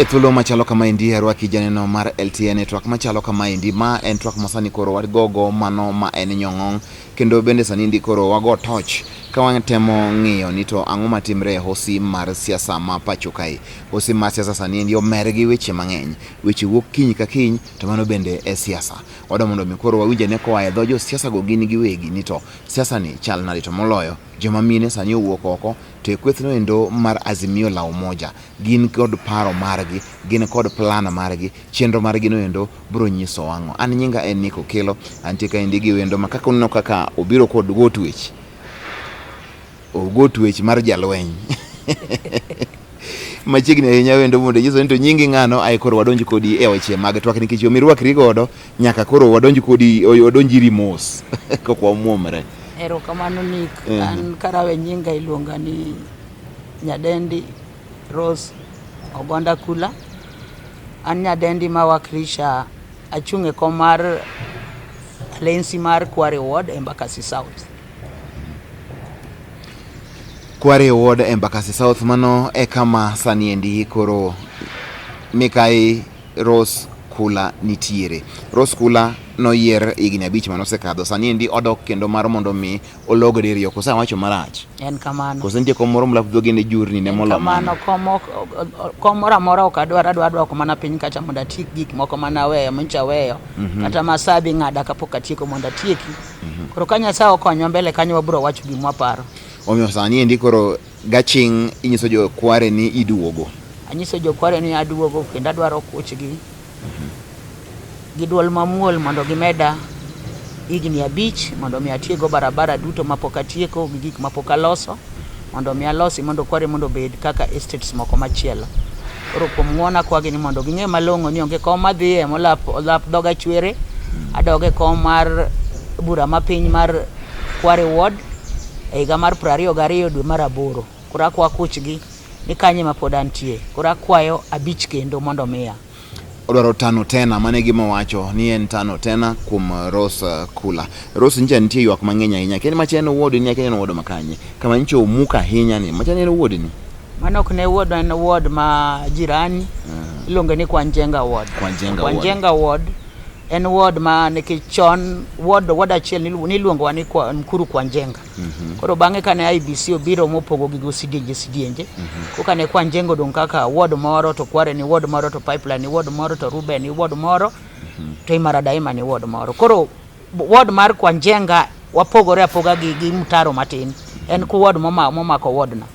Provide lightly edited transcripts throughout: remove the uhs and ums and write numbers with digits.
E thuolo machalo kamaendi arwaki janeno mar LTN e twak machalo kamaendi ma en twak masani koro wagogo mano ma en nyong'ong kendo bende sani ndi koro wago toch ka watemo ng'iyo ni to ang'o matimre e hosi mar siasa ma pacho kae. Hosi mar siasa sani endi omer gi weche mang'eny, weche wuok kiny ka kiny to mano bende e siasa. Wadwa mondo mi koro wawinj ane koa e dho josiasa go gin giwegi ni to siasa ni chal nade to moloyo joma mine sani owuok oko to e kwethno endo mar Azimio la Umoja gin kod paro margi, gin kod plan margi, chenro margi no endo bro nyiso wang'o. An nyinga en Nick Okello, antie kaendi gi wendo ma kaka uneno kaka obiro kod go twech. Ogo twech mar jalweny. Machiegni ahinya wendo mondo inyiso ni to nyingi ng'ano ae koro wadonj kodi e weche mag twak nikech yo mirwakri godo nyaka koro wadonj kodi wadonj iri mos kok wamuomre. Erokamano Nick. An karawe nyinga iluonga ni Nyadendi Rose Ogonda Kula. An nyadendi ma wakilisha achung' e kom mar Alensi mar Kware Ward, Embakasi South. Kware Ward, Embakasi South, mano e kama sani endi koro Mikai Rose Kula nitiere. Rose Kula noyier higni 5 manosekadho, sani endi odok kendo mar mondo mi olog diriyo, koso awacho marach? En kamano. Koso nitie kom moro molap dhoge ne jurni ne molo kamano. Kom moro amora ok adwar, adwa dwoko mana piny kacha mondo atiek gik moko mana aweyo manyocha aweyo. Kata ma sa dhi ng'ada kapok atieko mondo atieki. Koro ka Nyasaye okonywa mbele kanyo wabiro wacho gima waparo. Omiyo sani endi koro gaching' inyiso jo Kware ni iduogo. Anyiso jo Kware ni aduogo kendo adwaro kuchgi gi duol mamuol mondo gimeda higni 5 mondo mi atiego barabara duto mapok atieko gi gik mapok aloso mondo mi alosi mondo Kware mondo obed kaka estates moko machielo. Koro kuom ng'uono akwagi ni mondo ging'e malong'o ni onge kom madhiye molap olap dhoga chwere, adog e kom mar bura mapiny mar Kware Ward e higa mar 22 dwe mar 8. Koro akwa kuchgi ni kanye ma pod antie. Koro akwayo 5 kendo mondo omiya. Odwaro tano tena, mano e gima owacho ni en tano tena kuom Rose Kula. Rose nyicha nitie ywak mang'eny ahinya. Akia ni macha en wuod ni, akia ni en wuod makanye. Kama nyicha omuk ahinya ni, macha ne en wuod ni. Mano ok ne wuod, en wuod ma jirani. Iluonge ni Kwanjenga Ward. Kwanjenga Ward. Kwanjenga Ward en ward ma nikech chon ward achiel niluongowa ni Mkuru Kwanjenga. Koro bang'e kane IBC obiro mopogo gigo sidienje sidienje. Koka ne Kwanjenga odong' kaka ward moro, to Kware ni ward moro, to Pipeline ni ward moro, to Ruben ni ward moro, to Imara Daima ni ward moro. Koro ward mar Kwanjenga wapogore apoga gi mtaro matin. En ku ward momako ward no.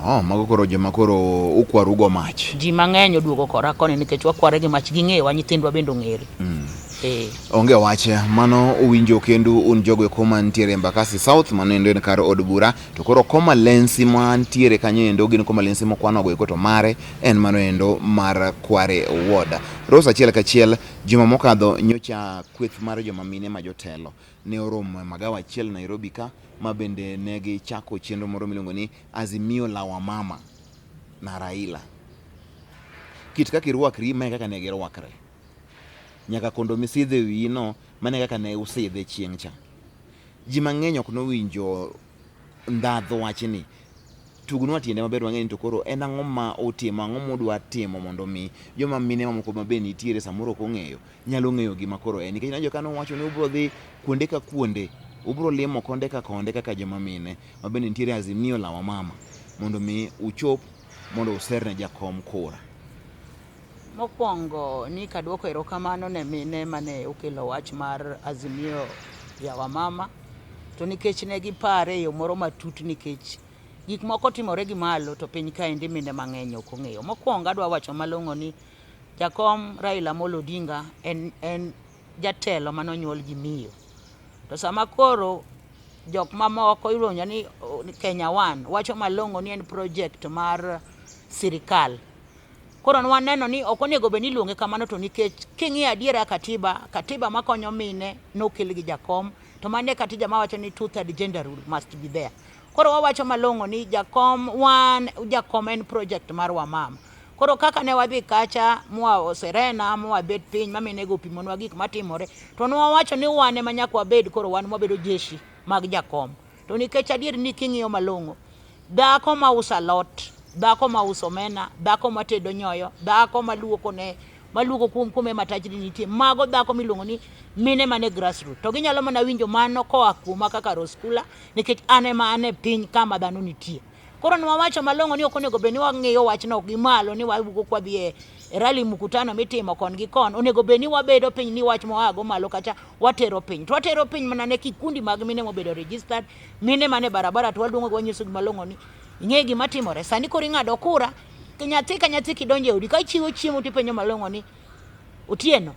Oh, mago koro joma koro ukwarugo mach. Ji mang'eny oduogo kora koni nikech wakware gi mach, ging'eyowa, nyithindwa bende ong'ere. Onge wach, mano uwinjo kendu un jogo eko mantiere Embakasi South, mano endo en kar od bura. To koro koma lensi mantiere kanyo endo gin koma lensi mokwanogo eko to mare en mano endo mar Kware Ward. Rose achiel kachiel, juma mokadho nyocha kweth mar joma mine ma jotelo ne oromo e magawa achiel Nairobi ka ma bende ne gichako chenro moro miluongo ni Azimio la Wamama na Raila. Kit kaka irwakri ma e kaka ne girwakre. Nyaka kondo misidho e wiyi no mano e kaka ne usidhe chieng' cha. Ji mang'eny ok nowinjo ndhadhu wachni. Tugnwa tiende maber wang'e ni to koro en ang'o ma utimo, ang'o mudwa timo mondo mi joma mine mamoko ma be nitiere samoro ok ong'eyo nyalo ng'eyo gima koro en. Nikech nawinjo ka nuwacho ni ubiro dhi kuonde ka kuonde, ubiro limo konde ka konde kaka joma mine ma bende nitiere Azimio la Wamama mondo mi uchop mondo userne jakom kura. Mokwongo ni kaduoko erokamano ne mine mane okelo wach mar Azimio ya Wamama, to nikech ne gipare e yo moro matut nikech gik moko timore gi malo to piny kaendi mine mang'eny ok ong'eyo. Mokwongo adwa wacho malong'o ni Jakom Raila Amolo Odinga en jatelo mane onyuol gi miyo. To sama koro jok mamoko iluongo ni Kenya One wacho malong'o ni en project mar sirikal. Koro nwaneno ni ok onego bed ni iluonge kamano to nikech king'iyo adiera katiba, katiba makonyo mine nokel gi jakom to mano e katiba mawacho ni 2/3 gender rule must be there. Koro wawacho malong'o ni jakom wan jakom en project mar wamama. Koro kaka ne wadhi kacha mwa Serena mwabet piny ma mine go opimonwa gik matimore to nwawacho ni wan ema nyaka wabed koro wan mwabedo jeshi mag jakom. To nikech adier ni king'iyo malong'o dhako ma uso alot Dhako ma uso omena, dhako ma tedo nyoyo, dhako ma luoko ne maluoko kuom kume ma tajri nitie. Mago dhako miluongo ni mine mane grassroot. To ginyalo mana winjo mano koa kuoma kaka Rose Kula nikech an ema an e piny kama dhano nitie. Koro nwawacho malong'o ni ok onego bed ni wang'iyo wachno gi malo ni wawuok kwadhi e rally mkutano mitimo kon gi kon. Onego bed ni wabedo piny ni wach moago malo kacha watero piny. To watero piny mana ne kikundi mag mine mobedo registered, mine mane barabara to waluongo gi wanyiso gi malong'o ni ing'e gima timore. Sani koro ing'ado kura, nyathi ka nyathi kidonjo e odi ka ichiwo chiemo tipenjo malong'o ni Otieno,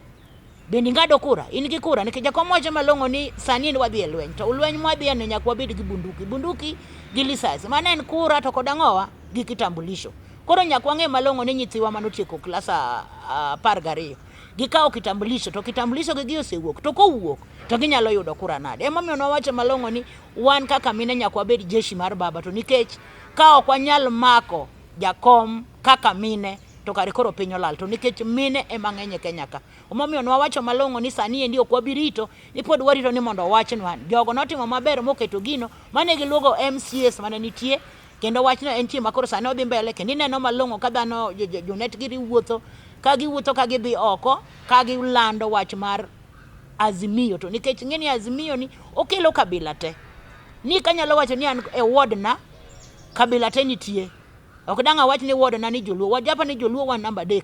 bende ing'ado kura? In gi kura? Nikech jakom wacho malong'o ni sani en wadhi e lweny, to lweny mwadhiye ni nyaka wabed gi bunduki, bunduki gi lisasi. Mano en kura to kod ang'owa gi kitambulisho. Koro nyaka wang'e malong'o ni nyithiwa manotieko klas 12 gikawo kitambulisho to kitambulisho gi gi osewuok, to kowuok to ginyalo yudo kura nade? Emomiyo nwawacho malong'o ni wan kaka mine nyaka wabed jeshi mar baba, to nikech ka ok wanyal mako jakom kaka mine to kare koro piny olal, to nikech mine ema ng'eny e Kenya ka. Omomiyo nwawacho malong'o ni sani endi ok wabi rito, ni pod warito ni mondo owachnwa. Jogo notimo maber moketo gino mane giluongo MCAs mane nitie, kendo wachno entie ma koro sani odhi mbele, kendo ineno malong'o ka dhano jonet giri wuotho, ka giwuotho ka gidhi oko, ka gilando wach mar Azimio. To nikech ing'e ni Azimio ni okelo kabila te. Ni kanyalo wacho ni an e ward na, kabila te nitie. Ok dang' awach ni ward na ni Joluo, wajapa ni Joluo wan namba 3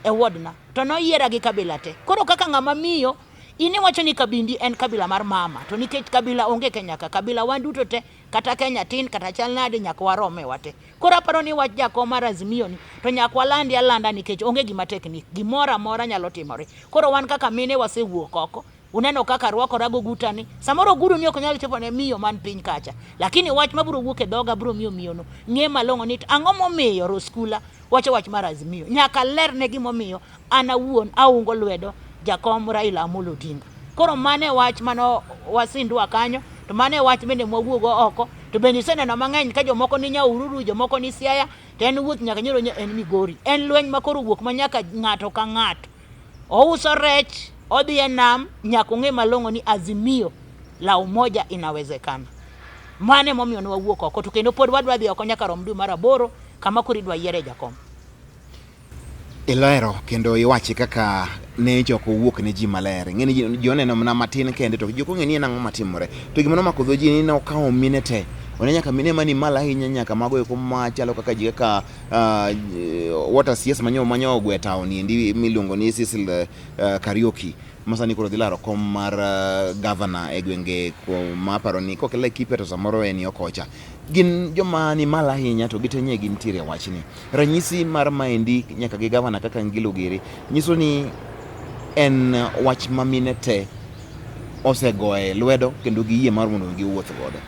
e ward na. To noyiera gi kabila te. Koro kaka ng'ama miyo, in iwacho ni kabindi en kabila mar mama. To nikech kabila onge Kenya ka, kabila wan duto te, kata Kenya tin, kata chal nade, nyaka warome wate. Koro aparo ni wach jakom mar Azimio ni, to nyaka walandi alanda nikech onge gima tek ni, gimoro amora nyalo timore. Koro wan kaka mine wasewuok oko, uneno kaka rwakora goguta ni, samoro ogudu ni ok nyal chopo ne miyo man piny kacha, lakini wach mabiro wuok e dhoga biro miyo miyono ng'e malong'o ni ang'o momiyo Rose Kula wacho wach mar Azimio. Nyaka ler ne gimomiyo an awuon aungo lwedo jakom Raila Amolo Odinga. Koro mano e wach mano wasindwa kanyo, to mano e wach bende mwawuogo oko. To bende iseneno mang'eny ka jomoko ni Nyahururu, jomoko ni Siaya, to en wuoth nyaka nyoro en Migori. En lweny ma koro wuok ma nyaka ng'ato ka ng'ato ouso rech, odhi e nam, nyaka ong'e malong'o ni Azimio la umoja inawezekana. Mano emomiyo ne wawuok oko, to kendo pod wadwa dhi oko nyaka rom dwe mar 8 kama koro idwa yiere jakom. Ilero kendo iwache kaka ne choko owuok ne ji maler. Ing'e ni ji oneno mana matin kende to ji ok ong'e ni en ang'o matimore. To gima nomako dho ji ni nokawo mine te. One nyaka mine mani malo ahinya nyaka mago eko machalo kaka ji kaka water CS manyo ogwe town endi miluongo ni Cecil Kariuki ma sani koro dhi laro kom mar governor e gwenge ma aparo ni kok Laikipia to samoro en yo kocha. Gin joma ni malo ahinya to gite nye gintiere e wachni. Ranyisi mar maendi nyaka gi gavana kaka Ngilo Giri nyiso ni en wach ma mine te osegoye lwedo kendo giyie mar mondo giwuoth godo.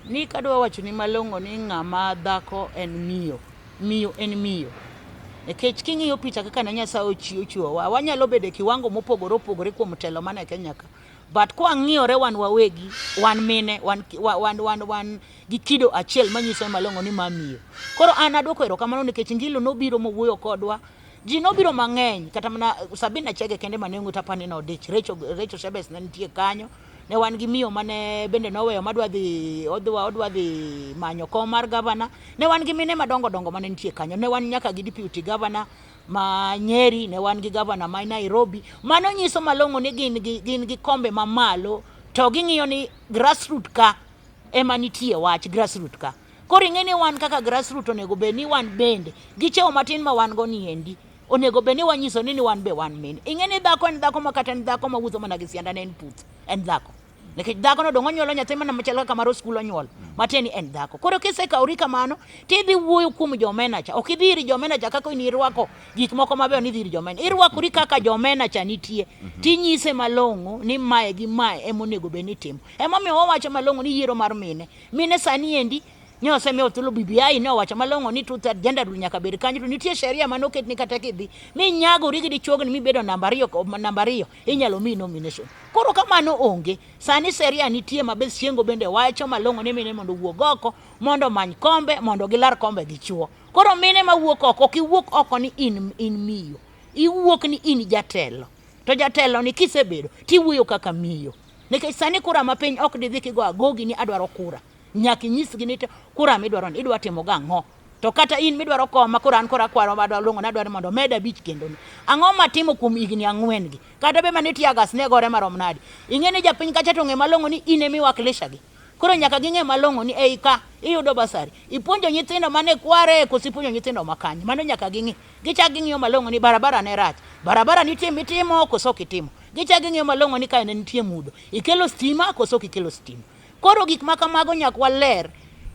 Ni kadwa wacho ni malong'o ni ng'ama dhako en miyo, miyo en miyo. Nikech king'iyo picha kaka ne Nyasaye ochiwowa, wanyalo bedo e kiwango mopogore opogore kuom telo mana e Kenya ka. But kwang'iyore wan wawegi, wan mine, wan, wan, wan, wan gi kido achiel manyiso malong'o ni ma miyo. Koro an adwoko erokamano nikech Ngilo nobiro mowuoyo kodwa. Ji nobiro mang'eny, kata mana Sabina Chege kende mane onge tapani nodich. Rachel, Rachel Shebesh ne nitie kanyo. Ne wan gi miyo mane bende noweyo madwa dhi odwa odwa dhi manyo kom mar gavana. Ne wan gi mine madongo dongo mane nitie kanyo. Ne wan nyaka gi deputy governor ma Nyeri, ne wan gi gavana ma Nairobi. Mano nyiso malong'o ni gin gi kombe mamalo, to ging'iyo ni grassroot ka ema nitie wach grassroot ka. Koro ing'e ni wan kaka grassroot onego bed ni wan bende gi cheo matin ma wan go ni endi onego bed ni wanyiso ni wan be wan mine. Ing'e ni dhako en dhako ma kata en dhako ma wuotho mana gi sianda ne en puth, en dhako. Nikech dhako no dong' onyuolo nyathi mana machal kaka mar skul onyuolo, matiende ni en dhako. Koro kisekawori kamano, tidhi wuoyo kuom jomena cha. Ok idhi ir jomena cha kaka in irwako gik moko mabeyo ni idhi ir jomena. Irwakori kaka jomena cha nitie. Tinyise malong'o ni mae gi mae ema onego bed ni itimo. Emomiyo wawacho malong'o ni yiero mar mine. Mine sani endi ne osemiyo thuolo BBI ne owacho malong'o ni two-third gender rule nyaka bed kanyo, to nitie sheria mane oket ni kata kidhi minyagori gi dichuogni mibedo namba 2 inyalo miyi nomination. Koro kamano onge. Sani sheria nitie ma be Siengo bende wacho malong'o ni mine mondo owuog oko mondo omany kombe mondo gilar kombe gi chuo. Koro mine mawuok oko ok iwuok oko ni in miyo. Iwuok ni in jatelo. To jatelo ni kisebedo tiwuoyo kaka miyo. Nikech sani kura ma piny ok didhi kigo agogi ni adwaro kura. Nyaka inyisgi ni to kura midwaro ni idwa timo gang'o. To kata in midwaro koma koro an koro akwaro madwa luongo nadwaro mondo omed abich kendo ni. Ang'o matimo kuom higni ang'wen gi? Kata be mane tear gas ne gore marom nade? Ing'e ni japiny kacha to ong'e malong'o ni in ema iwakilisha gi. Koro nyaka ging'e malong'o ni ei ka iyudo basari. Ipuonjo nyithindo mane kware koso ipuonjo nyithindo ma kanye? Mano nyaka ging'i. Gichak ging'iyo malong'o ni barabara ne rach. Barabara nitie mitimo koso ok itimo. Gichak ging'iyo malong'o ni kae ne nitie mudho. Ikelo stima koso ok ikelo stima. Koro gik ma kamago nyaka waler.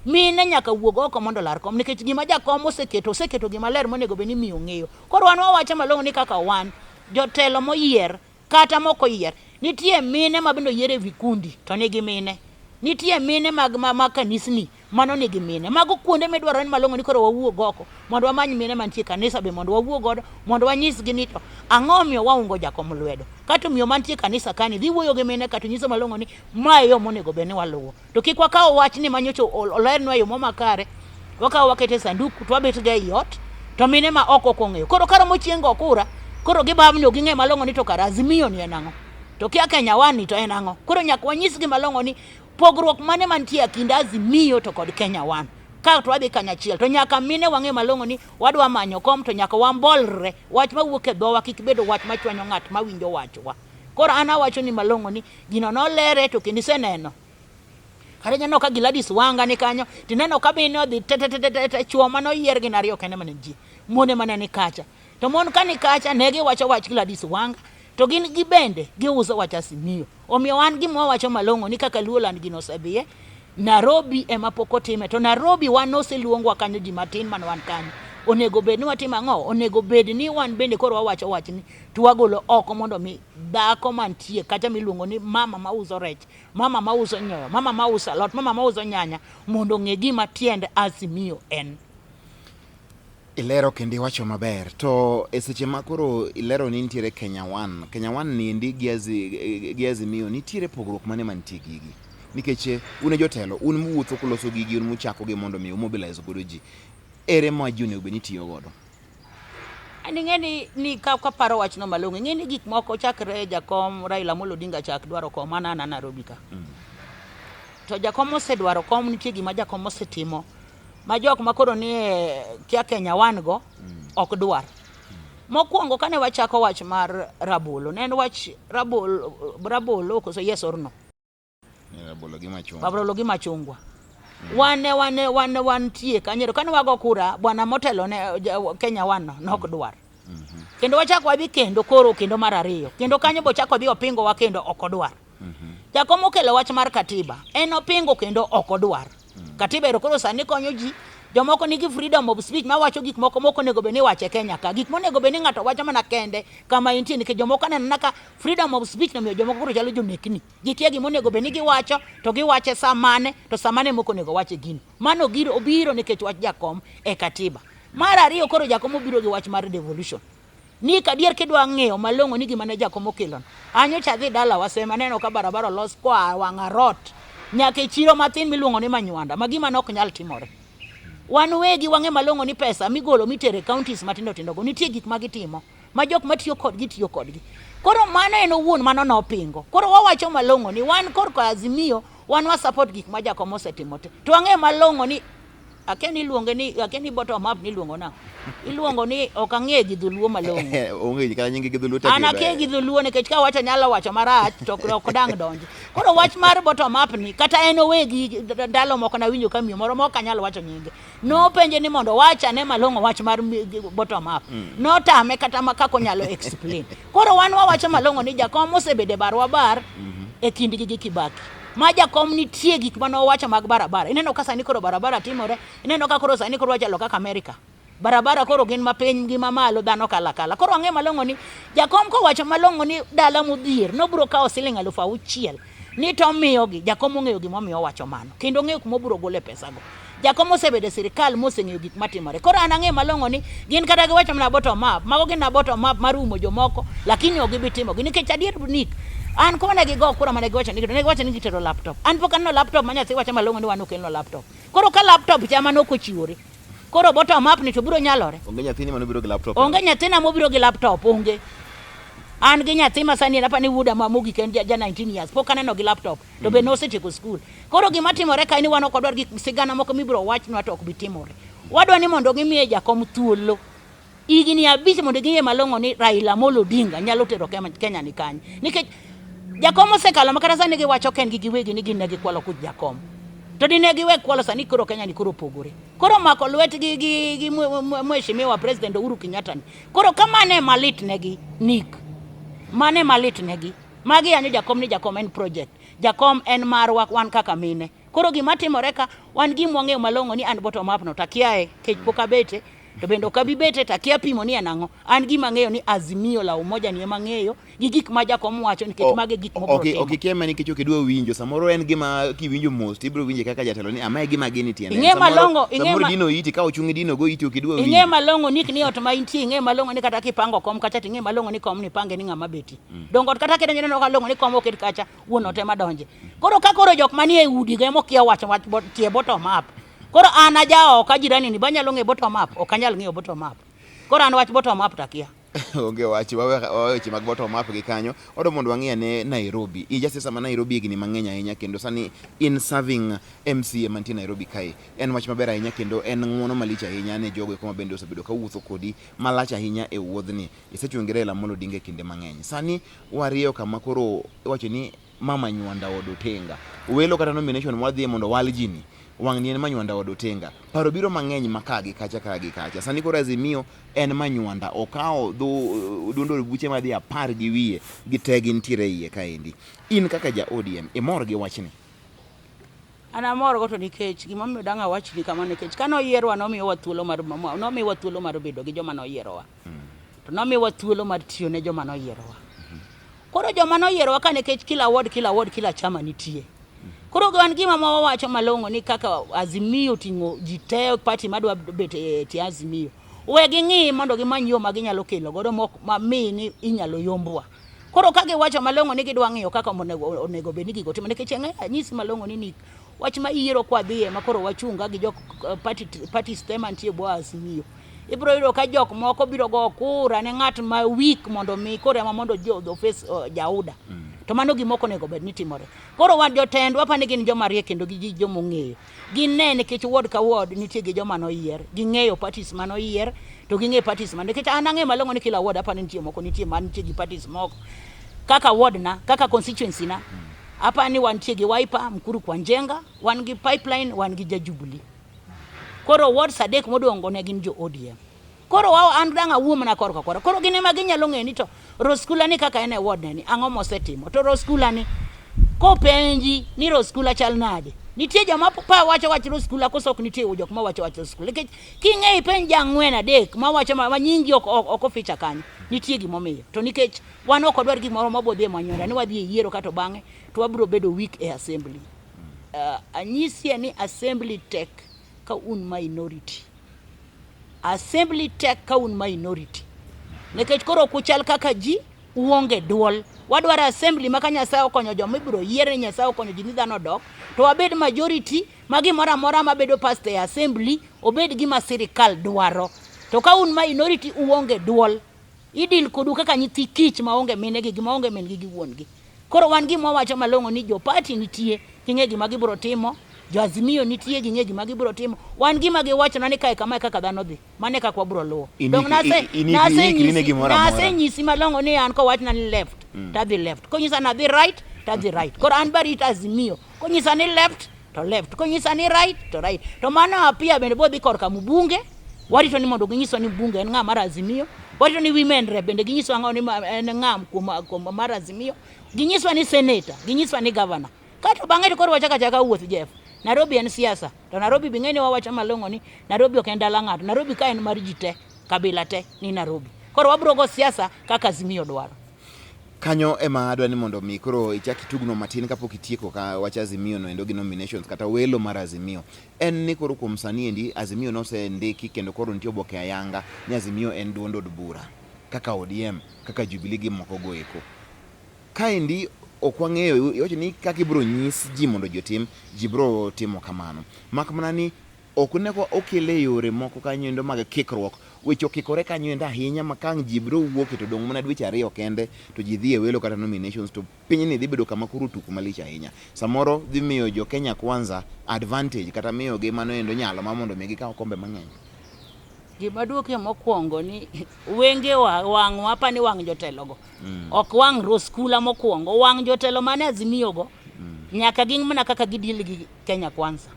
Mine nyaka wuog oko mondo olar kom nikech gima jakom oseketo oseketo gima ler monego bed ni miyo ng'eyo. Koro wan wawacho malong'o ni kaka wan jotelo moyier kata mok oyier nitie mine ma bende oyier e vikundi to nigi mine. Nitie mine mag, mag, mag kanisni mano nigi mine. Mago kuonde midwaro ni malong'o ni koro wawuog oko mondo wamany mine mantie kanisa be mondo wawuog godo mondo wanyisgi ni to ang'o omiyo waungo jakom lwedo. Kato miyo mantie kanisa kani dhi wuoyo gi mine kato nyiso malong'o ni ma e yo monego bed ni waluwo. To kik wakaw wach ni manyocha olernwa e yo mo makare, wakawo wakete e sanduku to wabet ga ei ot to mine ma oko ok ong'eyo. Koro karomo chieng' go kura, koro gibamni ok ging'e malong'o ni to kara Azimio ni en ang'o. To kia Kenya One ni to en ang'o. Koro nyaka wanyisgi malong'o ni pogruok mane mantie e kind Azimio to kod Kenya One. Ka to wadhi kanyachiel to nyaka mine wang'e malong'o ni wadwa manyo kom to nyaka wambolre. Wach mawuok e dhowa kik bed wach machwanyo ng'at mawinjo wachwa. Koro an awacho ni malong'o ni gino nolere to kendo iseneno. Kata ineno ka Gladys Wanga ni kanyo, tineno ka mine odhi te te te te te chuo mane oyier gin ariyo kende mane nitie. Mon ema ne ni kacha. To mon ka ni kacha ne giwacho wach Gladys Wanga to gin gibende giuso wach Azimio. Omiyo wan gima wawacho malong'o ni kaka Luoland gino osedhiye, Nairobi ema pok otime. To Nairobi wan oseluongwa kanyo ji matin man wan kanyo. Onego bed ni watimo ang'o? Onego bed ni wan bende koro wawacho wachni to wagolo oko mondo mi dhako mantie kacha miluongo ni mama mauso rech, mama mauso nyoyo, mama mauso alot, mama mauso nyanya mondo ong'e gima tiend Azimio en. Ilero kendo iwacho maber. To e seche ma koro ilero ni nitiere Kenya One, Kenya One ni endi gi Azimio nitiere pogruok mane mantie gigi? Nikech un e jotelo, un muwuotho kuloso gigi, un muchako gi mondo mi umobilize godo ji. Ere ma ji onego bed ni tiyo godo? An ing'e ni, ni ka kaparo wachno malong'o, ing'e ni gik moko chakre jakom Raila Amolo Odinga chak dwaro kom, an an Nairobi ka. To jakom osedwaro kom, nitie gima jakom osetimo ma jok ma koro nie kia Kenya One go ok dwar. Mokwongo kane wachako wach mar rabolo, ne en wach rabolo, rabolo koso yes or no? Rabolo gi machungwa. Rabolo gi machungwa. Wane wane wane wantie kanyo kane wago kura bwana motelo ne Kenya One no nok dwar. Kendo wachako wadhi kendo koro kendo mar ariyo. Kendo kanyo bochako odhi opingowa kendo ok odwar. Jakom okelo wach mar katiba. En opingo kendo ok odwar. Katiba ero koro sani konyo ji. Jomoko nigi freedom of speech mawacho gik moko mok onego bed ni iwacho e Kenya ka. Gik monego bed ni ng'ato wacho mana kende kama entie nikech jomoko aneno na ka freedom of speech nomiyo jomoko koro chalo jonekni. Gikia gima onego bed ni giwacho to giwache sa mane to sa mane mok onego wache gino. Mano giro obiro nikech wach jakom e katiba. Mar ariyo koro jakom obiro gi wach mar devolution. Ni kadier kidwa ng'eyo malong'o ni gima ne jakom okelono. An nyocha adhi dalawa sema aneno ka barabara olos koa wang' arot nyaka e chiro mathin miluongo ni Manywanda ma gima ne ok nyal timore. Wan wegi wang'e malong'o ni pesa migolo mitero e counties matindo tindo go nitie gik ma gitimo ma jok matiyo kodgi tiyo kodgi. Koro mano en owuon mano nopingo. Koro wawacho malong'o ni wan korka Azimio wan wa support gik ma jakom osetimo te. To wang'e malong'o ni akia ni iluonge ni akia ni bottom up ni iluongo nang'o. Iluongo ni ok ang'e gi dholuo malong'o. Onge kata nyinge gi dholuo tek An akia gi dholuo nikech ka wacho nyalo wacho marach to ok dang' donji. Koro wach mar bottom up ni kata en owegi ndalo moko nawinjo ka miyo moro ma ok anyal wacho nyinge. Nopenje ni mondo owach ane malong'o wach mar bottom up. Notame kata ma kaka onyalo explain. Koro wan wawacho malong'o ni jakom osebedo e barwa bar e kindgi gi Kibaki. Ma jakom nitie gik mane owacho mag barabara. Ineno ka sani koro barabara timore, ineno ka koro sani koro wachalo kaka Amerika. Barabara koro gin mapiny gi mamalo dhano kalo akala. Koro ang'e malong'o ni jakom kowacho malong'o ni dala modhier nobiro kawo siling 6,000 ni to omiyogi, jakom ong'eyo gimomiyo owacho mano kendo ong'eyo kuma obiro gole pesago. Jakom osebedo e sirikal moseng'eyo gik matimore. Koro an ang'eyo malong'o ni gin kata giwacho mana bottom up, mago gin na bottom up mar umo jomoko, lakini ok gibi timogi nikech adier Nick, an kone gigo kura mane giwacho ni ne giwacho ni gitero laptop. An pok aneno laptop ma nyathi wacho malong'o ni wan okelnwa laptop. Koro ka laptop cha mane ok ochiwore, koro bottom up ni to biro nyalore. Onge nyathini mane obiro gi laptop. Onge nyathina mobiro gi laptop, onge. An gi nyathi ma sani en apani wuoda ma mogik en ja 19 years, pok aneno gi laptop, to be nosetieko skul. Koro gima timore ka en ni wan ok wadwar gik sigana moko mibiro wachnwa to ok bi timore. Wadwa ni mondo gimiye jakom thuolo higni 5 mondo ging'e malong'o ni Raila Amolo Odinga nyalo tero Kenya ni kanye. Nikech jakom osekalo ma kata sani giwacho kendgi giwegi ni gin ne gikwalo kuch jakom. To dine giwe kwalo sani koro Kenya ni koro opogore. Koro mako lwetgi gi mheshimiwa President Uhuru Kenyatta ni. Koro ka mano ema lit negi, Nick. Mano ema lit negi. Magi yanyo jakom ni jakom en project. Jakom en marwa wan kaka mine. Koro gima timore ka wan gima wang'eyo malong'o ni an bottom up no to akiaye kech pok abete to bende ok abi bete to akia pimo ni en ang'o. An gima ang'eyo ni Azimio la Umoja ni ema ang'eyo gi gik ma jakom wacho nikech mago e gik mobiro timo. Ok ikia mana nikech ok idwa winjo. Samoro en gima kiwinjo mos to ibiro winje kaka jatelo ni ama e gima gini tiende. Ing'e malong'o, ing'e samoro dino iti ka ochung' dino go iti ok idwa winjo. Ing'e malong'o ni ni ot ma intie ing'e malong'o ni kata kipango kom kacha to ing'e malong'o ni kom ni pange ni ng'ama beti. Dongo ot kata kidonjo ineno ka long'o ni kom oket kacha wuon ot ema donje. Koro ka koro jok manie udi go ema okia wacho wach tie bottom up. Koro an aja oko jirani ni banyalo ng'e bottom up, ok anyal ng'eyo bottom up. Koro an wach bottom up takia. Onge wach, wawe weche mag bottom up gi kanyo. Wadwa mondo wang'i ane Nairobi. In jasiasa ma Nairobi higni mang'eny ahinya kendo sani in serving MCA mantie Nairobi kae. En wach maber ahinya kendo en ng'uono malich ahinya ne jogo eko ma bende osebedo ka wuotho kodi malach ahinya e wuodhni. Isechung' gi Raila Amolo Odinga e kinde mang'eny. Sani wariyo kama koro iwacho ni mama nywanda od otenga. Welo kata nomination mwadhiye mondo wal ji ni, wang'ni en manywanda od otenga. Paro biro mang'eny ma ka gi kacha ka gi kacha. Sani koro Azimio en manywanda. Okawo dho duond od buche madhi 10 gi wiye gi te gintiere e iye kaendi. In kaka ja ODM, imor gi wachni? An amor go to nikech gimomiyo dang' awachni kamano nikech kane oyierwa nomiyowa thuolo mar nomiwa thuolo mar bedo gi joma noyierowa. To nomiwa thuolo mar tiyo ne joma noyierowa. Koro joma noyierowa ka nikech kila ward kila ward kila chama nitie. Koro wan gima ma wawacho malong'o ni kaka Azimio ting'o ji te party madwa bet e tie Azimio. We ging'i mondo gimany yo ma ginyalo kelo godo mok ma mi ni inyalo yombwa. Koro ka giwacho malong'o ni gidwa ng'iyo kaka onego bed ni gigo timo nikech ang'e anyisi malong'o ni wach ma iyiero kwa dhiye ma koro wachunga gi jok party parties te mantie bwo Azimio. Ibiro yudo ka jok moko biro go kura ne ng'at ma weak mondo mi koro ema mondo jo face jauda. To mano gima ok onego bed ni timore. Koro wan jotendwa apani gin joma riek kendo gi joma ong'eyo. Gine nikech ward ka ward nitie gi joma noyier. Ging'eyo parties mane oyier to ging'eyo parties mane nikech an ang'eyo malong'o ni kila ward apani nitie moko nitie man nitie gi parties moko. Kaka ward na, kaka constituency na, apani wantie gi Wiper, Mukuru kwa Njenga, wan gi Pipeline, wan gi ja Jubilee. Koro wards 3 modong' go ne gin jo ODM. Koro wao an dang' awuo mana korka kora. Koro gin ema ginyalo ng'eyo ni to Roskula ni kaka en e ward ne ni ang'o mosetimo. To Roskula ni kopenji ni Roskula chal nade. Nitie joma pa wacho wach Roskula koso ok nitie jok ma wacho wach Roskula. Nikech king'eyo ipenj ja 4 3 ma wacho ma nyingi ok ok oficha kanyo. Nitie gimomiyo. To nikech wan ok wadwar gimoro mabodhi e manyola ni wadhi e yiero kato bang'e to wabiro bedo weak e assembly. Anyisie ni assembly tek ka un minority. Assembly tek ka un minority. Nikech koro ok uchal kaka ji, uonge duol. Wadwaro assembly ma ka Nyasaye okonyo joma ibiro yier ni Nyasaye okonyo ji ni dhano odok, to wabed majority ma gimoro amora mabedo passed e assembly obed gima sirikal dwaro. To ka un minority uonge duol. Idil kodu kaka nyithi kich maonge minegi gi maonge min gi gi wuon gi. Koro wan gima wawacho malong'o ni jo party nitie, ging'e gima gibiro timo, jo Azimio nitie, ging'e gima gibiro timo. Wan gima giwachona ni kae kama e kaka dhano dhi, mano e kaka wabiro luwo. Dong nase nyisi malong'o ni an kowachna ni left, to adhi left. Konyisa ni adhi right, to adhi right. Koro an barita Azimio, konyisa ni left, to left. Konyisa ni right, to right. To mano apia bende bodhi korka mbunge, warito ni mondo ginyiswa ni mbunge en ng'a mar Azimio, warito ni women rep bende ginyiswa ang'o ni en ng'a kuom mar Azimio, ginyiswa ni senator, ginyiswa ni governor. Kato bang'e to koro wachako achaka wuoth Jeff. Nairobi en siasa, to Nairobi bi ng'e ni wawacho malong'o ni Nairobi ok en dala ng'ato, Nairobi ka en mar ji te, kabila te ni Nairobi. Koro wabiro go siasa kaka Azimio dwaro. Kanyo ema adwa ni mondo mi koro ichak itugno matin kapok itieko ka wach Azimio no endo gi nominations kata welo mar Azimio. En ni koro kuom sani endi Azimio nosendiki kendo koro nitie oboke ayanga ni Azimio en duond od bura kaka ODM, kaka Jubilee gi moko go eko. Kaendi ok wang'eyo iwacho ni kaka ibiro nyis ji mondo ji otim, ji biro timo kamano. Mak mana ni ok onego okele yore moko kanyo endo mag kikruok. weche okikore kanyo endo ahinya ma ka ang' ji biro wuok to dong' mana dweche ariyo kende to ji dhi e welo kata nominations to pinyni dhi bedo kama koro tuk malich ahinya. Samoro dhi miyo jo Kenya Kwanza advantage kata miyogi mano endo nyalo ma mondo mi gikaw kombe mang'eny. Gima duoke mokwongo ni wengewa wang'wa apa ni wang' jotelogo ok wang' Rose Kula mokwongo wang' jotelo mane Azimio go nyaka ging mana kaka gidil gi Kenya Kwanza.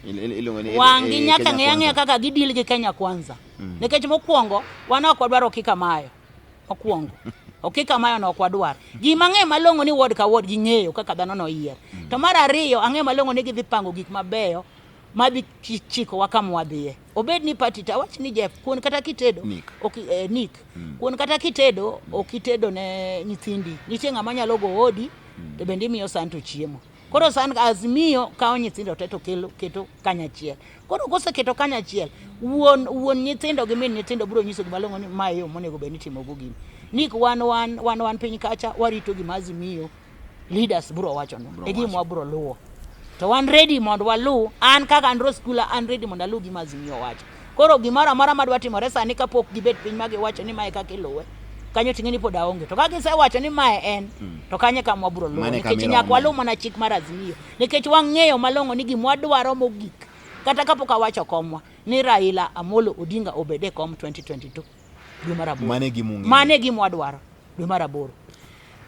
Iluongo ni Wang' gi nyaka Kenya ng'e ang'eya Kwanza. kaka gidil gi Kenya Kwanza. Nikech mokwongo wan ok wadwar Okika Mayo. Mokwongo. Okika Mayo no ok wadwar. Gima ang'eyo malong'o ni ward ka ward ging'eyo kaka dhano noyier. To mar ariyo ang'eyo malong'o ni gidhi pango gik mabeyo madhi chikowa kama wadhiye. Obed ni party to awach ni Jeff, kuon kata kitedo Nick. ok, Nick. Kuon kata kitedo ok itedo ne nyithindi. Nitie ng'ama nyalo go odi to bende imiyo san to chiemo. Koro san Azimio kawo nyithindo te to kelo keto kanyachiel. Koro koseketo kanyachiel, wuon wuon nyithindo gi min nyithindo biro nyiso gima long'o ni mae yo monego bed ni itimogo gini. Nick wan wan wan wan piny kacha warito gima Azimio leaders biro wachonwa. Biro E gima wacho. wabiro luwo. To wan ready mondo waluw, an kaka an Rose Kula an ready mondo aluw gima Azimio wacho. Koro gimoro amora madwa timore sani kapok gibet piny ma giwacho ni mae kaka iluwe, kanyo ting'e ni pod aonge. To ka gisewacho ni mae en, to kanyo e kama wabiro luwo. Mano e kama Nikech nyaka irome. waluw mana chik mar Azimio. Nikech wang'eyo malong'o ni gima wadwaro mogik, kata kapok awacho komwa, ni Raila Amolo Odinga obed e kom 2022 dwe mar aboro. Mano e gima ung'eyo. Mano e gima wadwaro dwe mar aboro.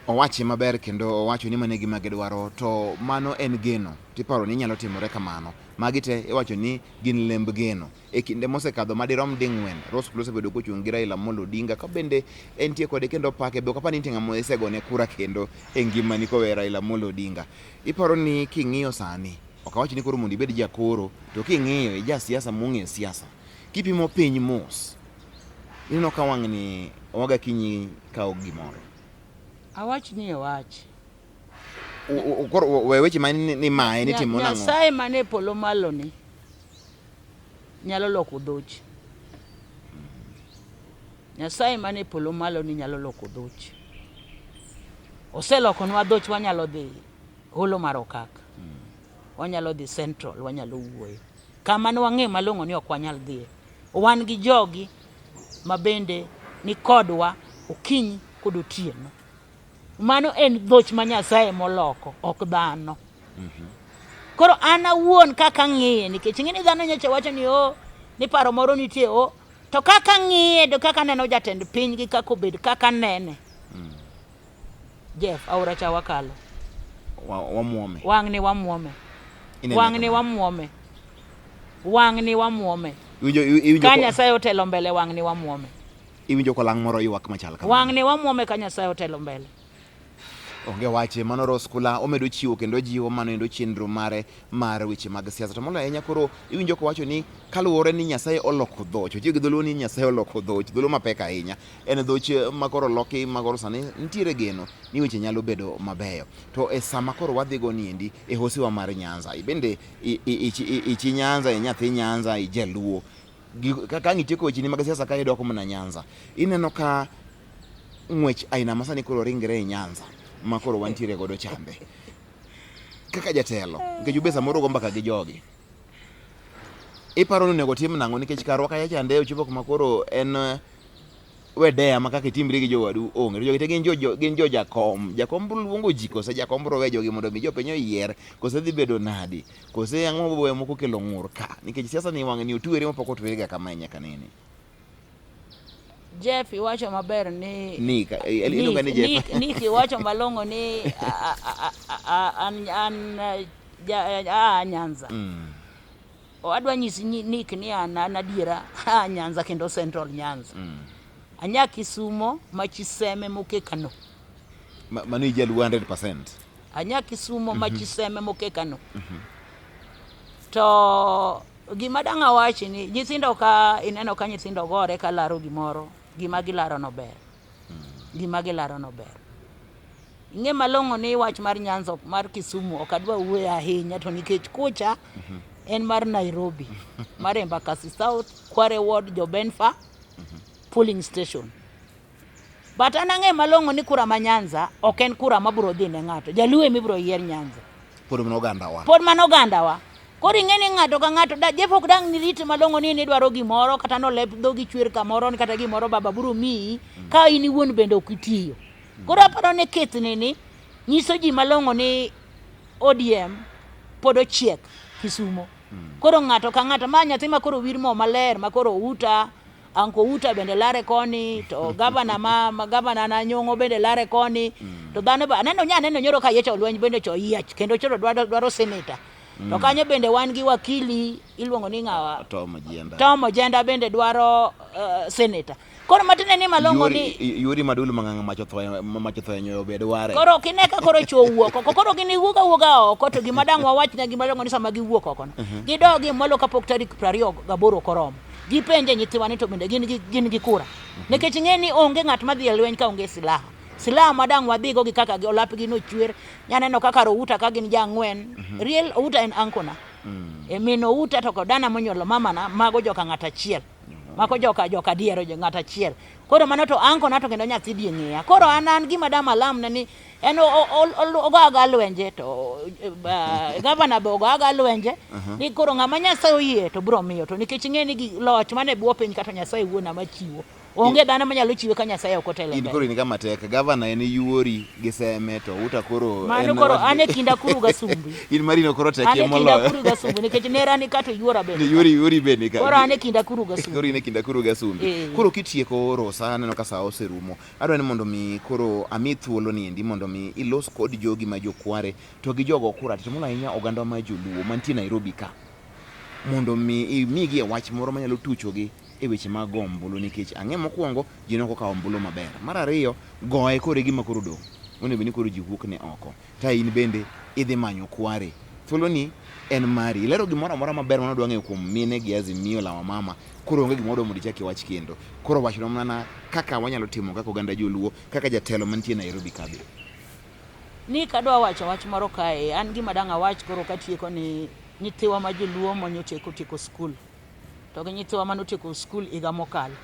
Owache maber kendo owacho ni mano e gima gidwaro to mano en geno tiparo ni nyalo timore kamano. Magi te iwacho ni gin lemb geno. E kinde mosekadho madirom ding'wen, Rose Kula osebedo kochung' gi Raila Amolo Odinga ka bende entie kode kendo opake be ok apar ni nitie ng'ama isegone kura kendo e ngimani kowe Raila Amolo Odinga. Iparo ni king'iyo sani, ok awach ni koro mondo ibed jakoro, to king'iyo ija siasa mong'eyo siasa, kipimo piny mos, ineno ka wang'ni owaga kinyi kawo gimoro. Awach ni e wach. Koro we weche ma ni maye ni timo nang'o? Nyasaye man e polo malo ni nyalo loko dhoch. Nyasaye man e polo malo ni nyalo loko dhoch. Oselokonwa dhoch wanyalo dhi holo mar okak. Wanyalo dhi Central, wanyalo wuoyo. Kama ne wang'eyo malong'o ni ok wanyal dhiye. Wan gi jogi ma bende ni kodwa okinyi kod otieno. Mano en dhoch ma Nyasaye moloko, ok dhano. Koro an awuon kaka ang'iye, nikech ing'e ni dhano nyocha wacho ni o, ni paro moro nitie o, to kaka ang'iye to kaka aneno jatend piny gi kaka obed kaka anene. Jeff, aora cha wakalo. Wamuome. Wang'ni wamuome. Inene Wang'ni kamano. wamuome. Wang'ni wamuome. Iwinjo Ka Nyasaye otelo mbele wang'ni wamuome. Iwinjo kolang' moro ywak machal kamano. Wang'ni wamuome ka Nyasaye otelo mbele. Onge wache mano Rose Kula omedo chiwo kendo jiwo mano endo chenro mare mar weche mag siasa. To moloyo ahinya koro iwinjo kowacho ni kaluwore ni Nyasaye oloko dhoch, otiyo gi dholuo ni Nyasaye oloko dhoch, dholuo mapek ahinya. En dhoch ma koro oloki ma koro sani nitiere geno ni weche nyalo bedo mabeyo. To e sama koro wadhigo niendi e hosiwa mar Nyanza, ibende ichi Nyanza, e nyathi Nyanza, ijaluo. Ka ang' itieko wecheni mag siasa ka idok mana Nyanza, ineno ka ng'wech aina ma sani koro ringre e Nyanza ma koro wantiere godo chande. Kaka jatelo, nikech ube samoro ugo mbaka gi jogi. Iparo ni onego tim nang'o nikech karwa kacha chande ochopo kuma koro en we deya ma kaka itimri gi jowadu onge. To jogi te gin jo gin jo jakom. Jakom biro luongo ji kose jakom biro we jogi mondo mi jopiny oyier kose dhi bedo nadi kose ang'o mabo weyo moko kelo ng'ur ka nikech siasa ni wang'ni otwere mapok otwere ga kamae nyaka nene. Jeff iwacho maber ni Nick, iluonga ni Jeff. Nick, Nick iwacho malong'o ni an an ja Nyanza. Adwa nyisi Nick ni an an adiera a Nyanza kendo Central Nyanza. Anya Kisumo machiseme mokekano. Mano ijaluo 100%. Anya Kisumo machiseme mokekano. To gima dang' awachi ni nyithindo ka ineno ka nyithindo gore ka laro gimoro, gima gilaro no ber. Gima gilaro no ber. Ing'e malong'o ni wach mar Nyanza mar Kisumu ok adwa wuoyo ahinya to nikech kucha en mar Nairobi, mar Embakasi South, Kware Ward, Jobenfa polling station. But an ang'e malong'o ni kura ma Nyanza ok en kura mabiro dhi ne ng'ato. Jaluo ema ibiro yier Nyanza. Pod mana oganda wa. Pod mana oganda wa. Koro ing'e ni ng'ato ka ng'ato da Jeff ok dang' nirit malong'o ni nidwaro gimoro kata nolep dhogi chwer kamoro ni kata gimoro baba biro miyi ka in iwuon bende ok itiyo. Koro aparo ni kethni ni nyiso ji malong'o ni ODM pod ochiek Kisumo. Koro ng'ato ka ng'ato ma nyathi ma koro wir mo maler ma koro Outa Anko Outa bende lare koni to gavana ma, ma gavana na Nyong'o bende lare koni to dhano ba aneno nya aneno nyoro ka yecho lweny bende cho yiech kendo choro dwaro dwaro senator. To kanyo bende wan gi wakili iluongo ni ng'awa Tom Ojienda. Tom Ojienda bende dwaro senator. Koro matiende ni malong'o ni Yuri madulu mang'ang' mach otho mach otho e nyoyo be dware. Koro ok ine ka koro chwo wuok oko. Koro gin iwuok awuoga oko to gima dang' wawach ne gimalong'o ni sama giwuok oko no. Gidogi mwalo kapok tarik 28 koromo. Gipenje nyithiwa ni to bende gin gi gin gi kura. Nikech ing'e ni onge ng'at madhi e lweny ka onge silaha. Silaha ma dang' wadhigo gi kaka gi olapgi nochwer. Nyaneno kaka Outa ka gin jang'wen. Real Outa en ankona. E min Outa to kod dana monyuolo mamana mago joka ng'at achiel. Mako joka joka diero jo ng'at achiel. Koro mano to ankona to kendo nyathi die ng'eya. Koro an an gima dam alamne ni en ogo aga lwenje to gavana be ogo aga lwenje ni koro ng'ama Nyasaye oyie to biro miyo to nikech ing'e ni loch mane bwo piny kata Nyasaye wuon ema chiwo. Onge dhano manyalo chiwe ka Nyasaye ok otelo In mbele. koro in kama tek. Gavana en yuori gi seme to Outa koro Mano koro an e kinda kuru gasumbi. In marino koro tekie An e kinda kuru gasumbi nikech nera ni kato yuora bende. Ni yuori yuori bende ka. Koro an e kinda kuru gasumbi. Koro in e kinda kuru gasumbi. Koro kitieko Rosa aneno ka saa oserumo. Adwa ni mondo mi koro ami thuolo ni endi mondo mi ilos kod jogi ma jokware to gi jogo kura to molo ahinya oganda ma joluo mantie Nairobi ka. Mondo mi imigi e wach moro manyalo tuchogi e weche mag go ombulu nikech ang'e mokwongo ji nok okawo ombulu maber. Mar ariyo, goye koro e gima koro odong'. Onego bed ni koro ji wuok ne oko. Ta in bende idhi manyo kware. Thuoloni en mari. Ilero gimoro amora maber mane odwa ng'eyo kuom mine gi Azimio la Wamama. Koro onge gima odwa mondo ichak iwach kendo. Koro wachnwa mana kaka wanyalo timo kaka oganda joluo, kaka jatelo mantie Nairobi ka be. Ni kadwa wacho wach moro kae, an gima dang' awach koro katieko ni nyithiwa ma joluo monyocha otieko skul. To gi nyithiwa mane otieko skul higa mokalo.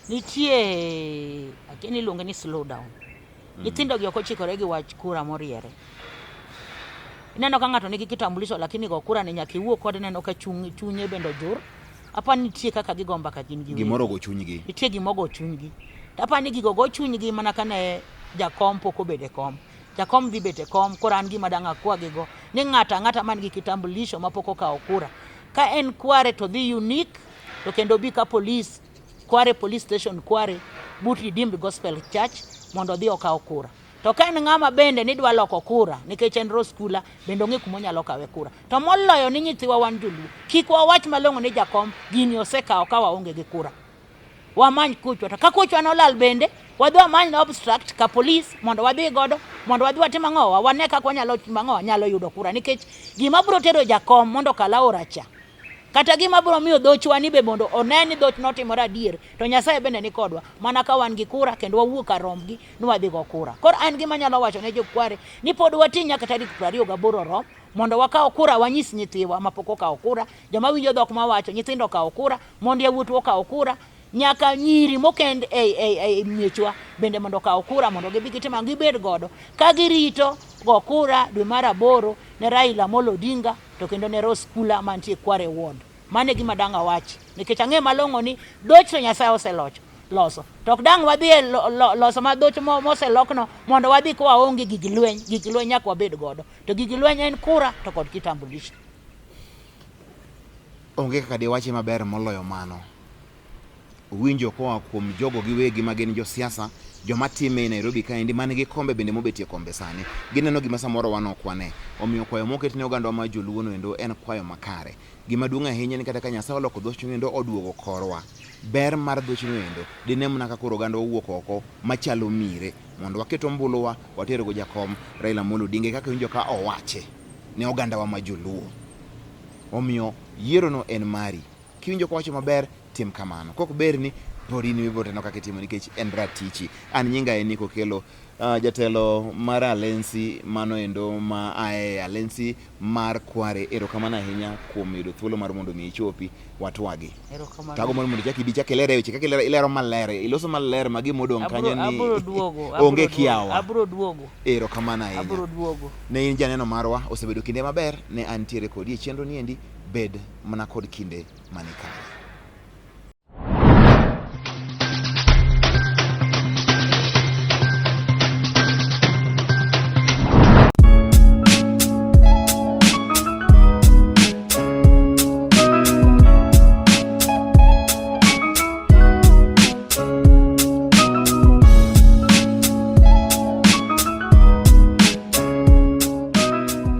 Nitie akia ni iluonge ni slow down. Nyithindo gi ok ochikore gi wach kura moriere. Ineno ka ng'ato nigi kitambulisho lakini go kura ni nyaka iwuo kode neno ka chunye bende ojur. Apa nitie kaka gigo mbaka gin giwegi. Gimoro ogo chunygi. Nitie gima ogo chunygi. To apa ni gigo go chunygi mana kane jakom pok obedo e kom. Jakom dhi bet e kom, koro an gima dang' akwa gigo ni ng'ato ang'ata man gi kitambulisho mapok okawo kura, ka en Kware to dhi unique to kendo bi ka police, Kware police station Kware but Redeemed Gospel Church mondo odhi okaw kura. To ka en ng'ama bende ni dwa loko kura nikech en Rose Kula bende ong'e kuma onyalo kawe kura. To moloyo ni nyithiwa wan joluo, kik wawach malong'o ni jakom gini osekawo ka waonge gi kura. Wamany kuchwa, to ka kuchwa nolal bende wadhi wamany obstruct ka police mondo wadhi godo mondo wadhi watim ang'owa, wane kaka wanyalo timo ang'owa, nyalo yudo kura nikech gima biro tero jakom mondo okal aora cha kata gima biro miyo dhochwa ni be mondo one ni dhoch notimore adier to Nyasaye bende ni kodwa mana ka wan gi kura kendo wawuok kar rombgi ni wadhi go kura. Koro an gima anyalo wacho ne jokware ni pod wati nyaka tarik 28 rom mondo wakaw kura wanyis nyithiwa mapok okawo kura, joma winjo dhok mawacho, nyithindo okawo kura, mond yawuotwa okawo kura, nyaka nyiri mokend e miechwa bende mondo okaw kura mondo gidhi gitim ang'o, gibed godo ka girito go kura dwe mar aboro ne Raila Amolo Odinga to kendo ne Rose Kula mantie Kware Ward. Mano e gima dang' awachi nikech ang'e malong'o ni dhoch to Nyasaye oselocho loso to ok dang' wadhi e loso ma dhoch moselokno mondo wadhi ka waonge gig lweny. Gig lweny nyaka wabed godo to gig lweny en kura to kod kitambulisho. Onge kaka diwache maber moloyo mano. Winjo koa kuom jogo giwegi ma gin josiasa, joma time e Nairobi kaendi man gi kombe bende mobetie kombe sani. Gineno gima samoro wan ok wane. Omiyo kwayo moket ne oganda ma joluo no endo en kwayo makare. Gima duong' ahinya ni kata ka Nyasaye oloko dhochno endo oduogo korwa, ber mar dhochno endo dine mana ka koro oganda owuok oko machalo mire mondo waket ombuluwa watergo jakom Raila Amolo Odinga kaka iwinjo ka owache ne ogandawa ma joluo. Omiyo yierono en mari. Kiwinjo kowacho maber, tim kamano. Kok berni, pod in ibiro neno kaka itimo nikech en ratichi. An nyinga en Nico Okello, jatelo mar Alensi mano endo ma ae Alensi mar Kware. Erokamano ahinya kuom yudo thuolo mar mondo mi ichopi watwagi. Erokamano. Tago mondo ichak ibi ichak ilere weche kaka ilero maler, iloso maler ma gima odong' kanyo ni Abiro duogo. onge kiawa. Abiro duogo. Erokamano ahinya. Abiro duogo. Ne in janeno marwa, osebedo kinde maber ne antiere kodi e chenro niendi. Bed mana kod kinde manikare.